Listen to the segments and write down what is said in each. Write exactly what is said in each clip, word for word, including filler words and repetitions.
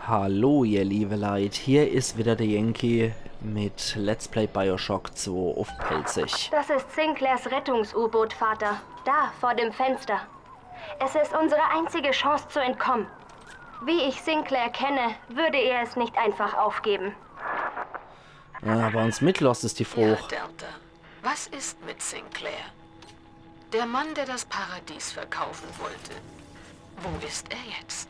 Hallo, ihr liebe Leit, hier is wieder der Yankee mit Let's Play BioShock zwei uff Pälzisch. Das ist Sinclairs Rettungs-U-Boot, Vater. Da, vor dem Fenster. Es ist unsere einzige Chance zu entkommen. Wie ich Sinclair kenne, würde er es nicht einfach aufgeben. Ja, ob er uns mitlost, is die Froch. Ja, Delta. Was ist mit Sinclair? Der Mann, der das Paradies verkaufen wollte. Wo ist er jetzt?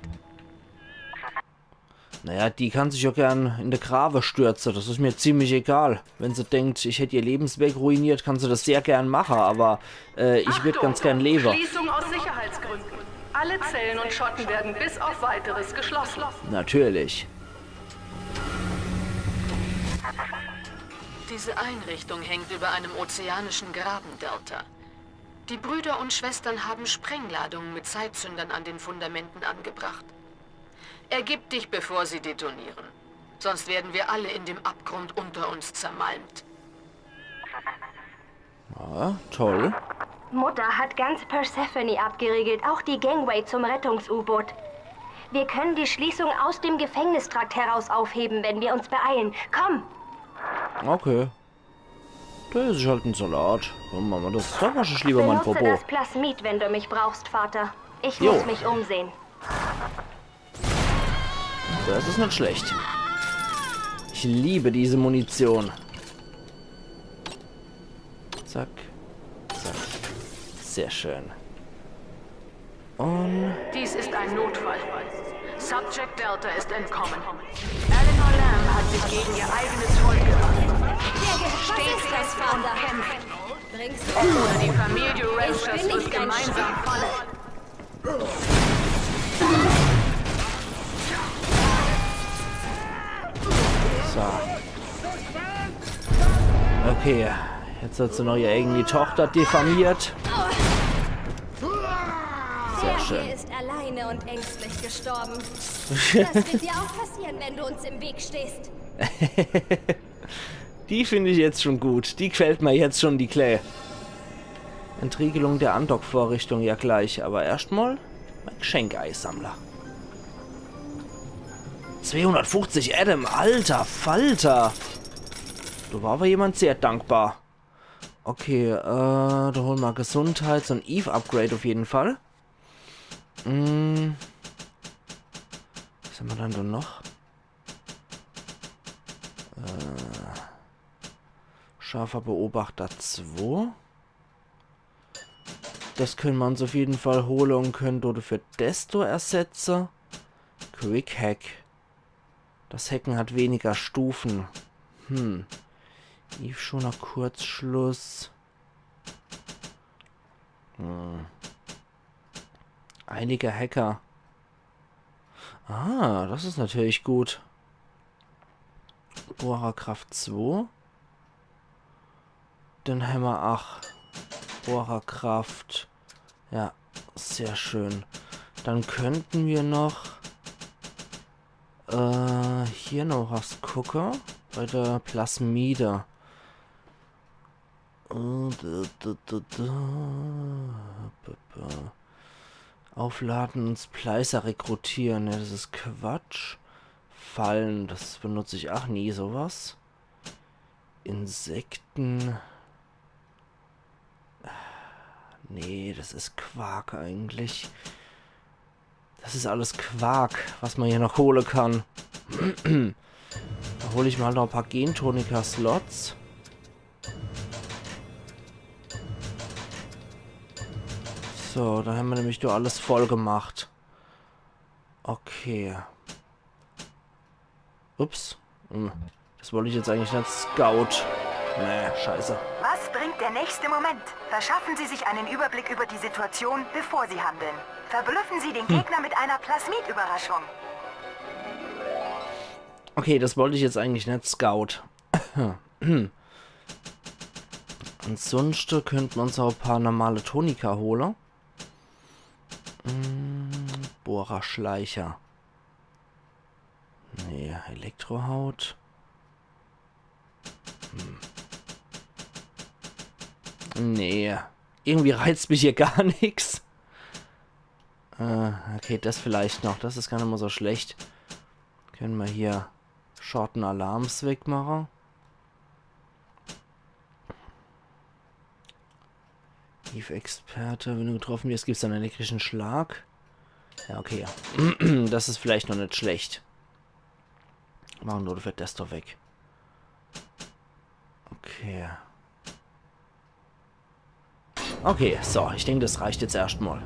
Naja, die kann sich jo gern in de Grawe stürze. Das is mir ziemlich egal. Wenn se denkt, ich hätt ihr Lebenswerk ruiniert, kann se das sehr gern mache, aber äh, ich würd ganz gern lewe. Schließung aus Sicherheitsgründen. Alle Zellen und Schotten werden bis auf Weiteres geschlossen. Natürlich. Diese Einrichtung hängt über einem ozeanischen Graben, Delta. Die Brüder und Schwestern haben Sprengladungen mit Zeitzündern an den Fundamenten angebracht. Ergib dich, bevor sie detonieren. Sonst werden wir alle in dem Abgrund unter uns zermalmt. Ah, toll. Mutter hat ganz Persephone abgeriegelt, auch die Gangway zum Rettungs-U-Boot. Wir können die Schließung aus dem Gefängnistrakt heraus aufheben, wenn wir uns beeilen. Komm! Okay. Da is halt en Salat. Dann mache mer das. Da wasch ich lieber mein Popo. Benutze das Plasmid, wenn du mich brauchst, Vater. Ich muss mich umsehen. Das is net schlecht. Ich liebe diese Munition. Zack. Zack. Sehr schön. Und dies ist ein Notfall. Subject Delta ist entkommen. Eleanor Lamb hat sich gegen ihr eigenes Volk gewandt. Steht fest und kämpft. Bringst du oder die Familie Rangers wird gemeinsam fallen. So. Okay, jetzt hat se noch ihr eigeni Tochter diffamiert. Sehr schön. Der hier ist alleine und ängstlich gestorben. Das wird dir auch passieren, wenn du uns im Weg stehst. Die find ich jetzt schon gut. Die gefällt mir jetzt schon, die Klä. Entriegelung der Andockvorrichtung ja gleich, aber erscht mal mein Geschenk eisammle. Zweihundertfünfzig Adam, alter Falter. Da war aber jemand sehr dankbar. Okay, äh, da hole mer Gesundheits- und Eve-Upgrade auf jeden Fall. Mm. Was hämmer dann da noch? Äh, scharfer Beobachter zwei. Das könne mer uns auf jeden Fall hole und könne dafür des do ersetze. Quick Hack. Das Hacken hat weniger Stufen. Hm. Eve-Schoner, Kurzschluss. Hm. Eiliger Hacker. Ah, das is natürlich gut. Bohrerkraft zwei. Dann hämmer ach Bohrerkraft. Ja, sehr schön. Dann könnten wir noch äh, hier noch was gucke. Bei der Plasmide. Äh, da, da, da, da. Ba, ba. Aufladen und Splicer rekrutieren. Ja, das is Quatsch. Fallen, das benutz ich ach nie, sowas. Insekten. Nee, das is Quark eigentlich. Das is alles Quark, was mer hier noch hole kann. Da hol ich mal noch e paar Gentonika-Slots. So, da hämmer nämlich do alles voll gemacht. Okay. Ups. Hm. Das wollt ich jetzt eigentlich net. Scout. Nee, scheiße. Was bringt der nächste Moment? Verschaffen Sie sich einen Überblick über die Situation, bevor Sie handeln. Verblüffen Sie den Gegner mit einer Plasmid-Überraschung. Okay, das wollt ich jetzt eigentlich net, Scout. Ansonsten könnten mer uns auch e paar normale Tonika hole. Mm, Bohrerschleicher. Nee, Elektrohaut. Hm. Nee. Irgendwie reizt mich hier gar nix. Äh, okay, das vielleicht noch. Das is gar net mal so schlecht. Kenne mer hier Schortenalarms wegmache. Eve-Experte, wenn du getroffen wirst, gibt's einen elektrischen Schlag. Ja, okay. Das is vielleicht noch net schlecht. Mache mer dafür des do weg. Okay. Okay, so, ich denk, des reicht jetzt erscht mol.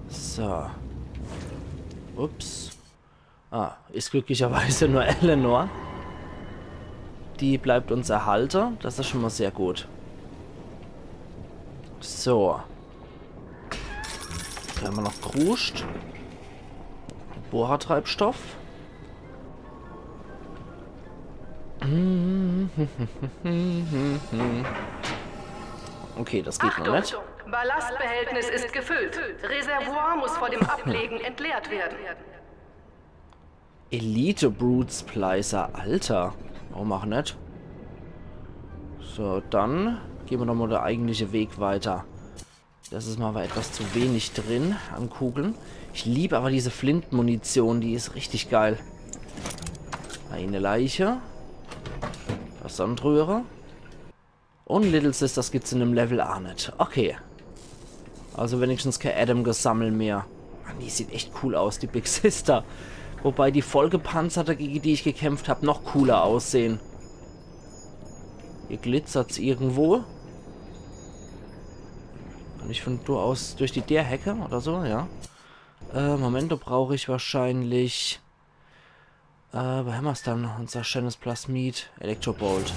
So. Ups. Ah, is glücklicherweise nur Eleanor. Die bleibt uns erhalte. Des is schon mol sehr gut. So. Do hän mer noch Kruscht. Bohrertreibstoff. Okay, des geht noch net. Ballastbehältnis ist gefüllt. Reservoir muss vor dem Ablegen entleert werden. Elite Brute Splicer, Alter. Warum ach net? So, dann gehn mer doch mol de eigentliche Weg weiter. Des is mol awwer etwas zu wenig drin an Kugle. Ich lieb awwer diese Flint-Munition, die is richtig geil. Eine Leiche. Was Sandröhre. Un Little Sisters gibt's in dem Level ach net. Okay. Also wenigstens kee Adam-Gesammel mehr. Mann, die sieht echt cool aus, die Big Sister. Wobei die Vollgepanzerte, gege die ich gekämpft hab, noch cooler aussehen. Hier glitzert's irgendwo. Kann ich von do aus durch die Deer hacke oder so? Ja. Äh, Moment, do brauch ich wahrscheinlich Äh, wo hämmer's dann? Unser schönes Plasmid. Elektrobolt.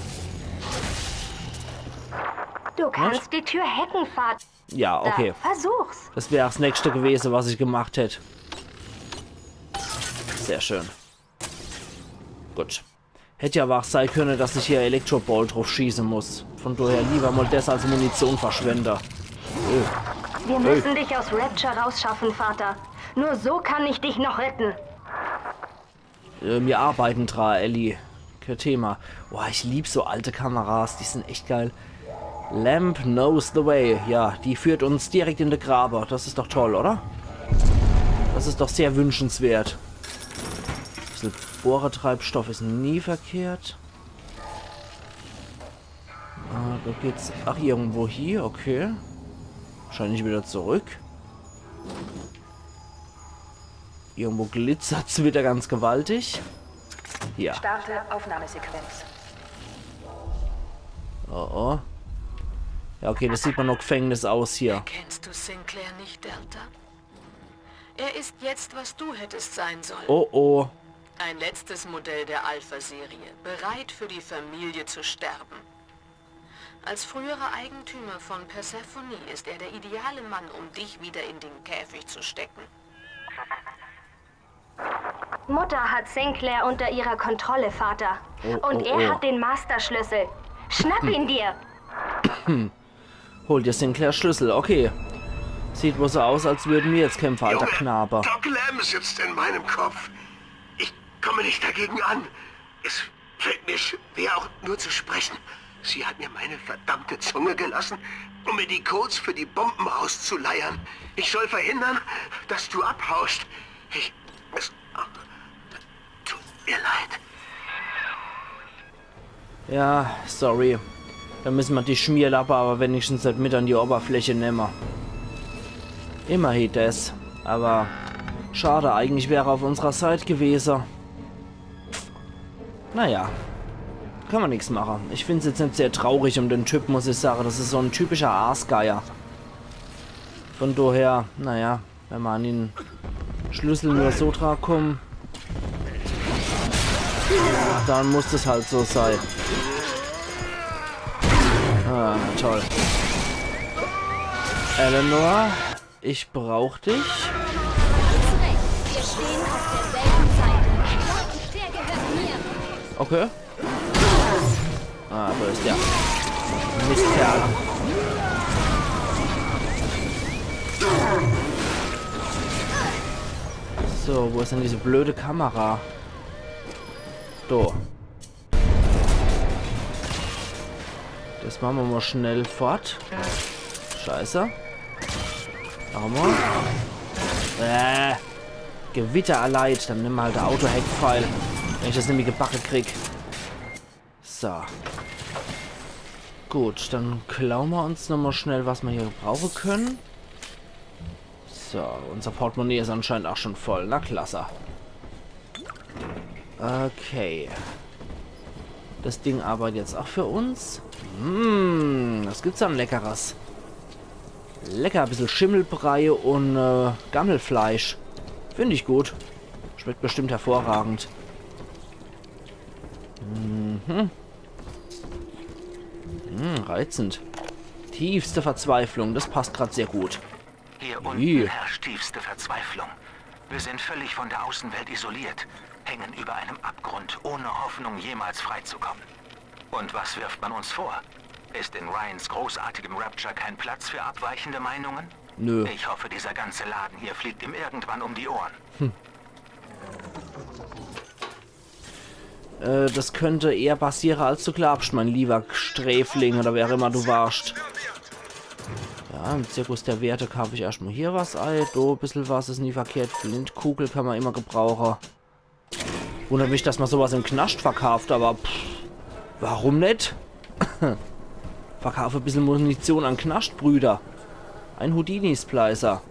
Du kannst die Tür hacken, Vater. Ja, okay. Versuch's. Des wär ach 's nächste gewese, was ich gemacht hätt. Sehr schön. Gut. Hätt jo awwer ach sei könne, dass ich hier Elektrobolt druff schieße muss. Von doher lieber mol des als Munition verschwende. Wir müssen dich aus Rapture rausschaffen, Vater. Nur so kann ich dich noch retten. Äh, mir arbeiten dra, Ellie. Kee Thema. Boah, ich lieb so alte Kameras, die sin echt geil. Lamp knows the way. Ja, die führt uns direkt in de Grabe. Des is doch toll, oder? Des is doch sehr wünschenswert. Bissel Bohrertreibstoff is nie verkehrt. Ah, do geht's. Ach, irgendwo hie, okay. Wahrscheinlich wieder zurück. Irgendwo glitzert's wieder ganz gewaltig. Hier. Starte Aufnahmesequenz. Oh, oh. Ja, okay, des sieht mer noch Gefängnis aus hier. Erkennst du Sinclair nicht, Delta? Er ist jetzt, was du hättest sein sollen. Oh, oh. Ein letztes Modell der Alpha-Serie, bereit für die Familie zu sterben. Als früherer Eigentümer von Persephone ist er der ideale Mann, um dich wieder in den Käfig zu stecken. Mutter hat Sinclair unter ihrer Kontrolle, Vater. Oh, oh, oh. Und er hat den Masterschlüssel. Schnapp ihn dir! Hol dir Sinclairs Schlüssel, okay. Sieht wohl so aus, als würden wir jetzt kämpfen, alter Knabe. Doc Lamb sitzt in meinem Kopf. Ich komme nicht dagegen an. Es fällt mir schwer, auch nur zu sprechen. Sie hat mir meine verdammte Zunge gelassen, um mir die Codes für die Bomben rauszuleiern. Ich soll verhindern, dass du abhaust. Ich, es tut mir leid. Ja, sorry. Do müsse mer die Schmierlappe awwer wenigstens net mit an die Oberfläche nemme. Immerhin des. Awwer schade, eigentlich wär er auf unserer Seit gewese. Naja. Kann mer nix mache. Ich find's jetzt net sehr traurig um den Typ, muss ich sage. Des is so en typischer Aasgeier. Von doher, naja, wenn mer an den Schlüssel nur so dra komme, dann muss des halt so sei. Ah, toll. Eleanor, ich brauch dich. Wir stehen auf derselben Seite. Der gehört mir. Okay. Ah, do is der Mistkerl. So, wo is dann diese blöde Kamera? Do. Des mache mer mol schnell fort. Scheiße. Nochemol. Äh. Gewitter erleid, dann nimm halt de Auto-Hack-Pfeil, wenn ich das nämlich gebacke krieg. So. Gut, dann klaue mer uns nochmal schnell, was mer hier gebrauche könne. So, unser Portemonnaie is anscheinend auch schon voll. Na klasse. Okay. Das Ding arbeitet jetzt auch für uns. Hm, was gibt's dann Leckeres? Lecker, bissel Schimmelbrei und äh, Gammelfleisch. Find ich gut. Schmeckt bestimmt hervorragend. Mhm. Hm, reizend. Tiefste Verzweiflung, das passt grad sehr gut. Hier unten herrscht tiefste Verzweiflung. Wir sind völlig von der Außenwelt isoliert, hängen über einem Abgrund, ohne Hoffnung, jemals freizukommen. Und was wirft man uns vor? Ist in Ryans großartigem Rapture kein Platz für abweichende Meinungen? Nö. Ich hoffe, dieser ganze Laden hier fliegt ihm irgendwann um die Ohren. Äh, das könnt eher passiere, als du glaubst, mein lieber Sträfling oder wer immer du warst. Ja, im Zirkus der Werte kauf ich erscht mal hier was ei. Do bissel was is nie verkehrt. Flintkugel kann mer immer gebrauche. Wundert mich, dass mer sowas im Knascht verkauft, aber pff, warum net? Verkaufe bissel Munition an Knaschtbrüder. Ein Houdini-Splicer.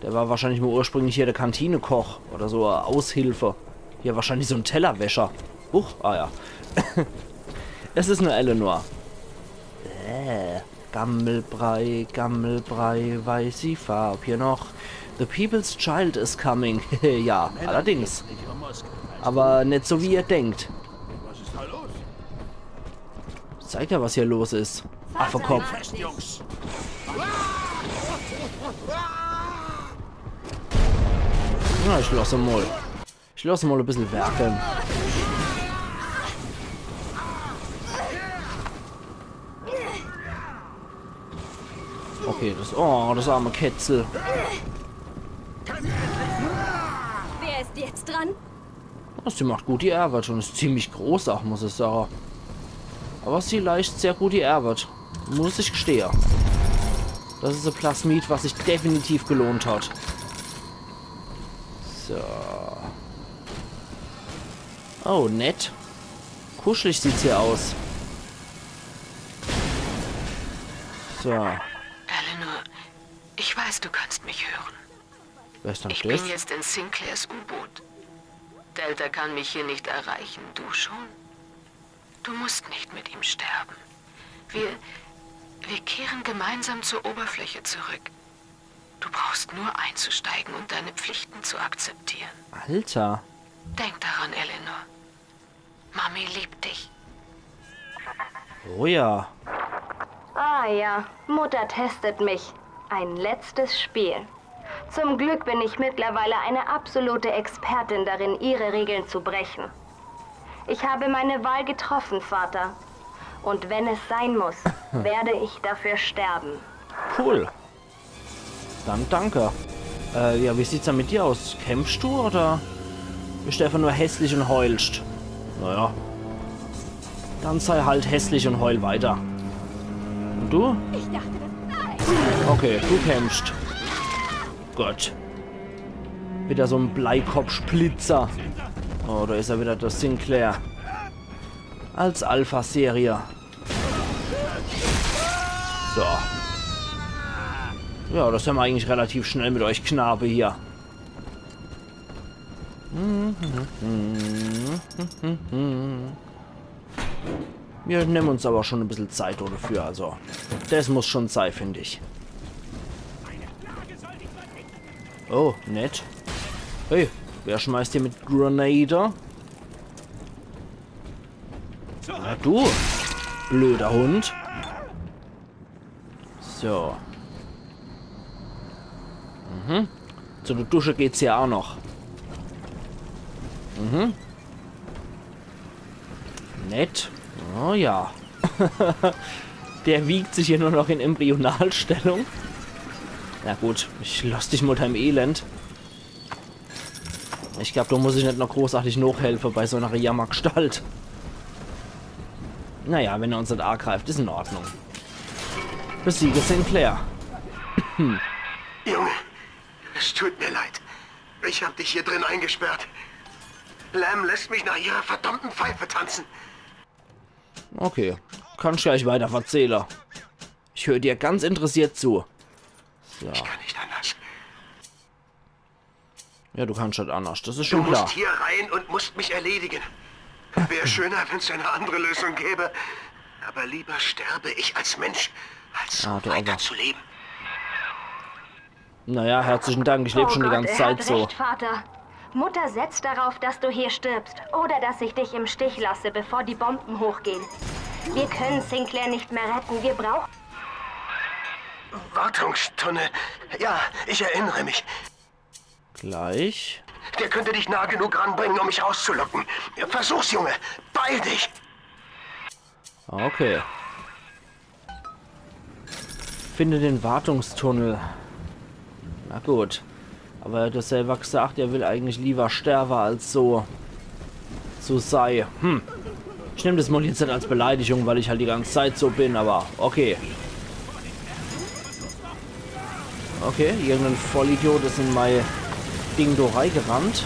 Der war wahrscheinlich mal ursprünglich hier der Kantinekoch oder so e Aushilfe. Hier wahrscheinlich so en Tellerwäscher. Huch, ah ja. Es is nur Eleanor. Äh, Gammelbrei, Gammelbrei, weißi Farb. Hier noch. The People's Child is coming. Ja, allerdings. Aber net so, wie ihr denkt. Was ist da los? Zeig ja, was hier los is. Affekopf. Fest, Jungs. Na, ich lass ihn mal. Ich lass ihn mal e bissel werkeln. Okay, das, oh, das arme Kätzel. Wer ist jetzt dran? Oh, sie macht gut die Arbeit und is ziemlich groß auch, muss ich sage. Aber sie leischt sehr gut die Arbeit. Muss ich gestehe. Das is e Plasmid, was sich definitiv gelohnt hat. So. Oh, nett. Kuschelig sieht's hier aus. So. Eleanor, ich weiß, du kannst mich hören. Wer ist dann das? Ich bin jetzt in Sinclairs U-Boot. Delta kann mich hier nicht erreichen. Du schon? Du musst nicht mit ihm sterben. Wir, wir kehren gemeinsam zur Oberfläche zurück. Du brauchst nur einzusteigen und deine Pflichten zu akzeptieren. Alter. Denk daran, Eleanor. Mami liebt dich. Oh ja. Ah ja, Mutter testet mich. Ein letztes Spiel. Zum Glück bin ich mittlerweile eine absolute Expertin darin, ihre Regeln zu brechen. Ich habe meine Wahl getroffen, Vater. Und wenn es sein muss, werde ich dafür sterben. Cool. Dann danke. Äh, ja, wie sieht's dann mit dir aus? Kämpfst du oder bist du einfach nur hässlich und heulst? Naja. Dann sei halt hässlich und heul weiter. Und du? Ich dachte, das. Nein! Okay, du kämpfst. Gut. Wieder so en Bleikopf-Splicer. Oh, da is er wieder, der Sinclair. Als Alpha-Serie. So. Ja, das hämmer eigentlich relativ schnell mit euch Knabe hier. Mir nemme uns aber schon e bissel Zeit dafür, also. Das muss schon sei, find ich. Oh, nett. Hey, wer schmeißt hier mit Grenade? Na du, blöder Hund. So. Mhm. Zu der Dusche geht's ja auch noch. Mhm. Nett. Oh ja. Der wiegt sich hier nur noch in Embryonalstellung. Na gut, ich lass dich mal deinem Elend. Ich glaub, da muss ich net noch großartig nochhelfe bei so einer Jammergestalt. Naja, wenn er uns net agreift, is in Ordnung. Besiege Sinclair. Junge, es tut mir leid. Ich hab dich hier drin eingesperrt. Lamb lässt mich nach ihrer verdammten Pfeife tanzen. Okay, kannsch gleich weiter verzähle. Ich hör dir ganz interessiert zu. So. Ich kann nicht anders. Ja, du kannsch halt annersch. Das is schon klar. Du musst hier rein und musst mich erledigen. Wär schöner, wenn's eine andere Lösung gäbe. Aber lieber sterbe ich als Mensch, als so weiter zu leben. Ah, du Opfer. Naja, herzlichen Dank. Ich leb schon die ganze Zeit so. Oh Gott, er hat recht, Vater. Mutter setzt darauf, dass du hier stirbst oder dass ich dich im Stich lasse, bevor die Bomben hochgehen. Wir können Sinclair nicht mehr retten. Wir brauchen Wartungstunnel. Ja, ich erinnere mich. Gleich. Der könnte dich nah genug ranbringen, um mich rauszulocken. Versuch's, Junge. Beeil dich. Okay. Finde den Wartungstunnel. Na gut. Aber er hat ja selber gesagt, er will eigentlich lieber sterbe als so, so sei. Hm. Ich nemm das mol jetzt net als Beleidigung, weil ich halt die ganze Zeit so bin, aber okay. Okay, irgendein Vollidiot is in mei Ding do reigerannt.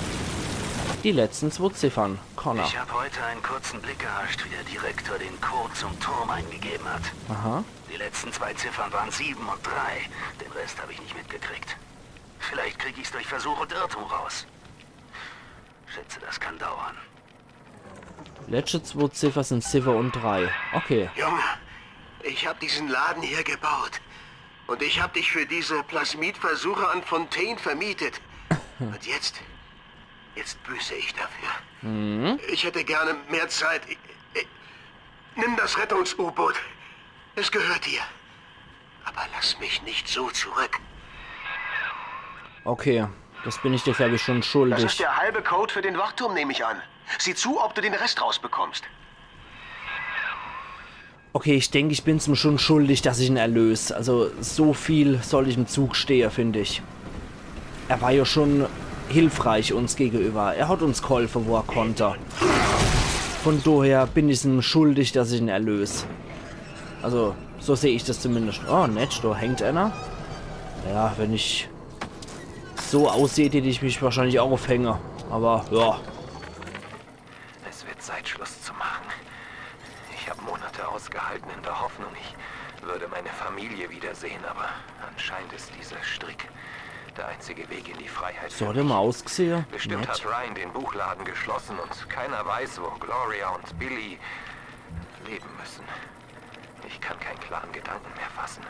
Die letzten zwo Ziffern, Connor. Ich hab heute einen kurzen Blick erhascht, wie der Direktor den Code zum Turm eingegeben hat. Aha. Die letzten zwei Ziffern waren sieben und drei. Den Rest hab ich nicht mitgekriegt. Vielleicht krieg ich's durch Versuch und Irrtum raus. Schätze, das kann dauern. Letschte zwo Ziffer sin siwwe und drei. Okay. Junge, ich hab diesen Laden hier gebaut. Und ich hab dich für diese Plasmidversuche an Fontaine vermietet. Und jetzt, jetzt büße ich dafür. Mhm. Ich hätte gerne mehr Zeit. Ich, ich, nimm das Rettungs-U-Boot. Es gehört dir. Aber lass mich nicht so zurück. Okay, das bin ich dir, glaub ich, schon schuldig. Das ist der halbe Code für den Wachturm, nehme ich an. Sieh zu, ob du den Rest rausbekommst. Okay, ich denk, ich bin's ihm schon schuldig, dass ich ihn erlös. Also, so viel soll ich ihm zugestähe, find ich. Er war ja schon hilfreich uns gegenüber. Er hat uns geholfe, wo er konnte. Von daher bin ich's ihm schuldig, dass ich ihn erlös. Also, so seh ich das zumindest. Oh, nett, da hängt einer. Ja, wenn ich so ausseh, tät ich mich wahrscheinlich auch aufhänge. Aber, ja. Es wird Zeit, Schluss zu machen. Ich hab Monate ausgehalten in der Hoffnung, ich würde meine Familie wiedersehen, aber anscheinend ist dieser Strick der einzige Weg in die Freiheit für mich. So hat er mal ausgesehe. Bestimmt hat Ryan den Buchladen geschlossen und keiner weiß, wo Gloria und Billy leben müssen. Ich kann keinen klaren Gedanken mehr fassen.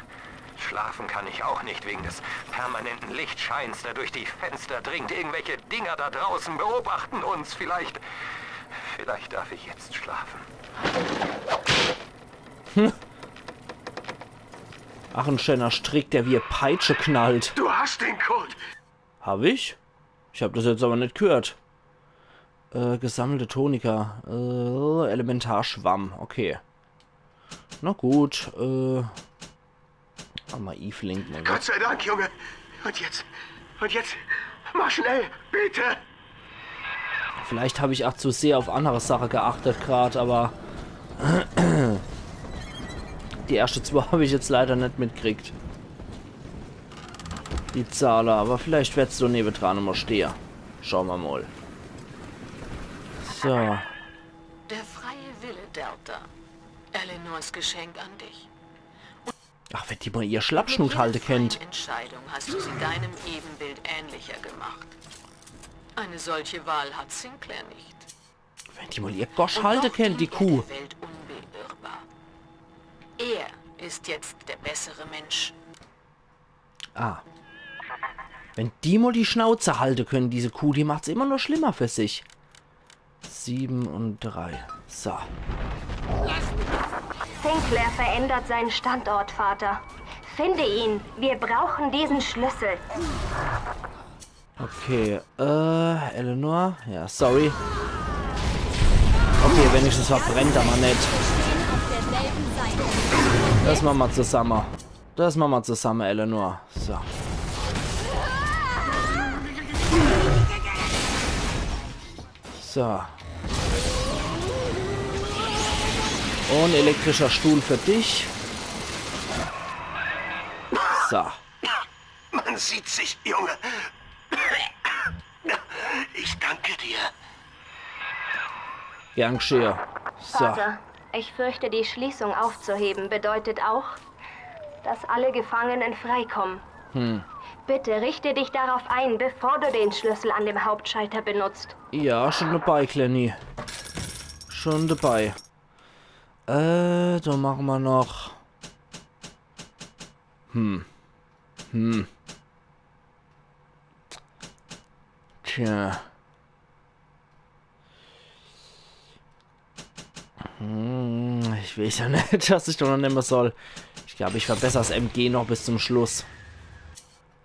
Schlafen kann ich auch nicht wegen des permanenten Lichtscheins, der durch die Fenster dringt. Irgendwelche Dinger da draußen beobachten uns. Vielleicht, vielleicht darf ich jetzt schlafen. Ach, en schöner Strick, der wie e Peitsche knallt. Du hast den Code! Hab ich? Ich hab das jetzt aber net gehört. Äh, gesammelte Tonika. Äh, Elementarschwamm. Okay. Na gut, äh. Mach mal Eve Link mal. Gott sei Dank, Junge. Und jetzt? Und jetzt? Mach schnell, bitte! Vielleicht hab ich auch zu sehr auf andere Sache geachtet grad, aber die erschte zwee hab ich jetzt leider net mitkriegt. Die Zahle, aber vielleicht werd's so nebedran immer stehe. Schaue mer mal. So. Der freie Wille, Delta. Eleanors Geschenk an dich. Ach, wenn die mal ihr Schlappschnut halte kennt. Mit jeder freien Entscheidung hast du sie deinem Ebenbild ähnlicher gemacht. Eine solche Wahl hat Sinclair nicht. Wenn die mal ihr Gosch halte kennt, die Kuh. Und doch dient er der Welt unbeirrbar. Er ist jetzt der bessere Mensch. Ah. Wenn die mal die Schnauze halte können, diese Kuh, die macht's immer nur schlimmer für sich. Sieben und drei. So. Sinclair verändert seinen Standort, Vater. Finde ihn. Wir brauchen diesen Schlüssel. Okay, äh, Eleanor? Ja, sorry. Okay, wenigstens verbrennt er mal net. Das mache mer zusamme. Das mache mer zusamme, Eleanor. So. So. Und elektrischer Stuhl für dich. So. Man sieht sich, Junge. Gern geschehe. So. Vater, ich fürchte, die Schließung aufzuheben bedeutet auch, dass alle Gefangenen freikommen. Hm. Bitte richte dich darauf ein, bevor du den Schlüssel an dem Hauptschalter benutzt. Ja, schon dabei, Kleeni. Schon dabei. Äh, do mache mer noch. Hm. Hm. Tja. Hm, ich weiß ja net, was ich do noch nemme soll. Ich glaab, ich verbesser's M G noch bis zum Schluss.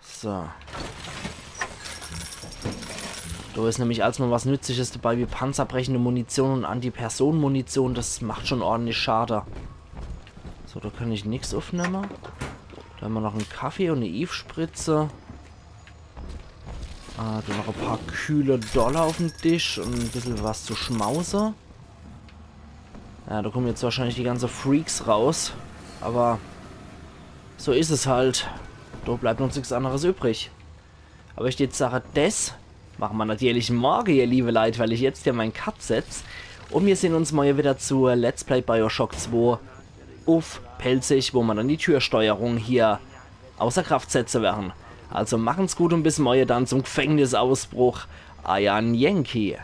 So. Do is nämlich als mol was Nützliches dabei, wie panzerbrechende Munition und Anti-Personen-Munition. Das macht schon ordentlich Schade. So, do kann ich nix uffnemme. Do hämmer noch en Kaffee und e Eve-Spritze. Ah, do noch e paar kühle Dollar uffm Tisch und e bissel was zu schmause. Ja, do kommen jetzt wahrscheinlich die ganze Freaks raus. Aber so is es halt. Do bleibt uns nix anderes übrig. Aber ich würd sage, des mache mer natürlich morge, ihr liebe Leit, weil ich jetzt hier mein Cut setz. Und mir sehn uns morge wieder zu Let's Play Bioshock zwei uff Pälzisch, wo mer dann die Türsteuerung hier außer Kraft setze werre. Also machen's gut und bis morge dann zum Gefängnisausbruch. Eier Yankee.